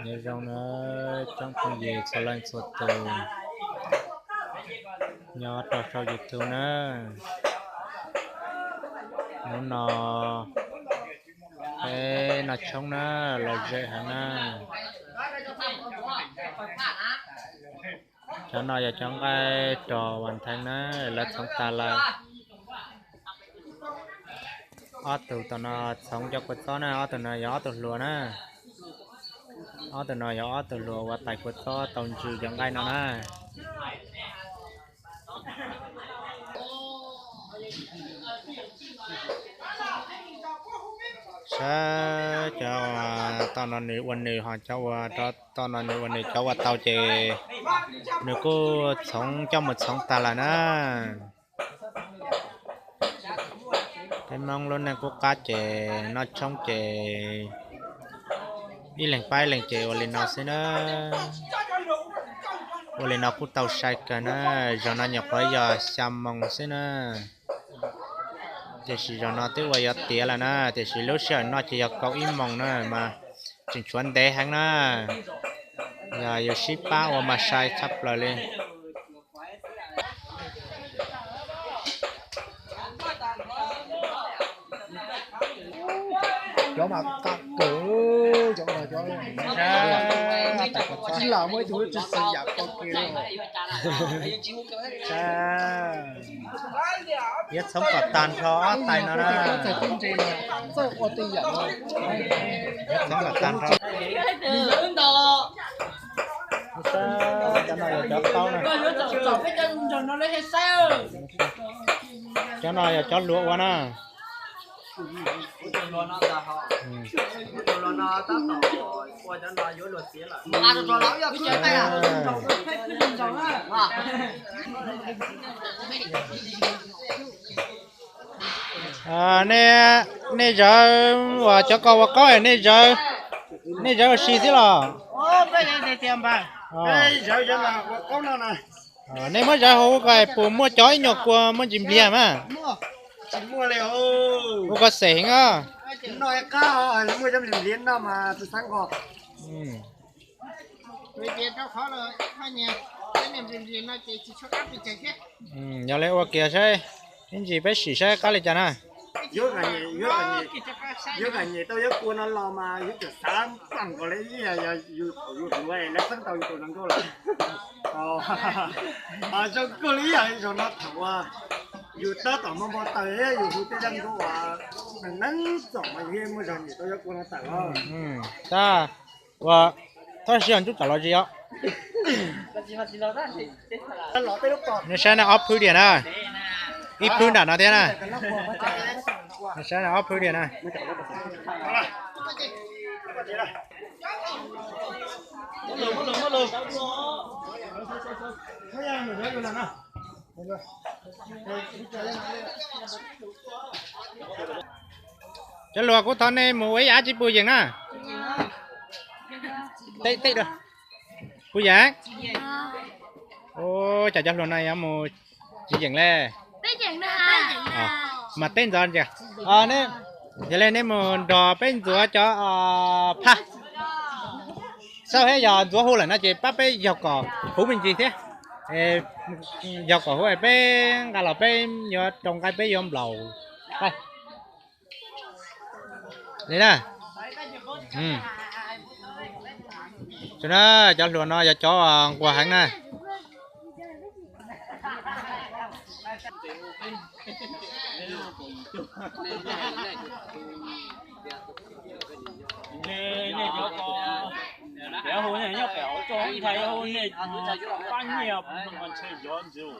Nyob zoo na, tsoom phooj ywg txhua leej txhua tus nyob rau saum YouTube na. Hnub no peb noj tshoob na, lom zem heev na. Cov no yog cov nqaij rog Vas Theej na, lawv txhoov tas lawm. Ob tug tom no txhoov cov kua txob na, ob tug no yog ob tug hluas na. Ob tug no yog ob tug hluas uas tais kua txob tau ntsws cov nqaij no na. Saib cov uas tau no nws ua nws, ho cov uas tau no nws ua nws, cov uas tau ces nws kuj txhoov coj mus txhoov tas lawm na. Peb Hmoob lub neej qub qab ces noj tshoob ces ib leeg pab ib leeg ces ua li no xwb na. Ua li no kuj tau sai kawg na. Zaum no nyuam qhuav yog xya moos xwb na. Tiam sis zaum no twb ua yuav tiav lawm na, tiam sis lub sij hawm no ces yog kaum ib moos na mas tseem tshuav ntev heev na. Yog yus sib pab ua mas sai tshaj plaws li. Cov mas qab kawg, cov no cov, ib lam muaj ib tug lub tswv xwm yam koj kiag. Yuav txhoov kom tag nrho ob tais no na. Yuav txhoov kom tag nrho. Cov no yog cov taub na. Cov no yog cov luag ua na. Nej, nej zawv uas cov ko ua qaub, nej zawv, nej zawv ua si xwb los? Nej muab zawv hauv ko puas muaj cov ib nyuag kua muaj ntsis npliag mas? Ua ko xeem heev os. Yog li ua kiag saib, ib ntsis peb sim saib qab li cas na. Yuav nyem tau yuav kua no los mas yuav tsum xav npaum nkaus li ib yam yus thaum yus hluas lawv txeeb tau yus tus hluas nkauj lawm. Zoo kawg li ib yam li zaum no thaum uas yus tab tom npau npau taws thiab yus hu tej zaj nkauj uas neeg neeg txom mas yus yeej muaj zog nyem tau yuav kua no tawm os. Tab ua, tab sis yog ntub tom los zis os. Nej saib na, ob phwb diam na, ib phwb nram no thiab na. Nej saib na, ob phwb diam na. Cov hluas, kuv thov nej mus ua ib yam dab tsi puas yeem na? Puas yeem? Cas cov hluas no yuav mus tsis yeem le? Mas teb ntxov, yog li nej mus nrog peb ntxuav cov phaj xauj thiab, yog ntxuav huv lawm no ces pab peb yaug kom huv me ntsis thiab. Yaug kom huv peb nqa los peb yuav rau nqaij peb yuav nplaum li na. Cov hluas no yog cov nquag heev na. Nej cov ko, pem hu nej nyob pem hauv toj ib thaj hu nej pab nyiaj ntshe yov ntxiv.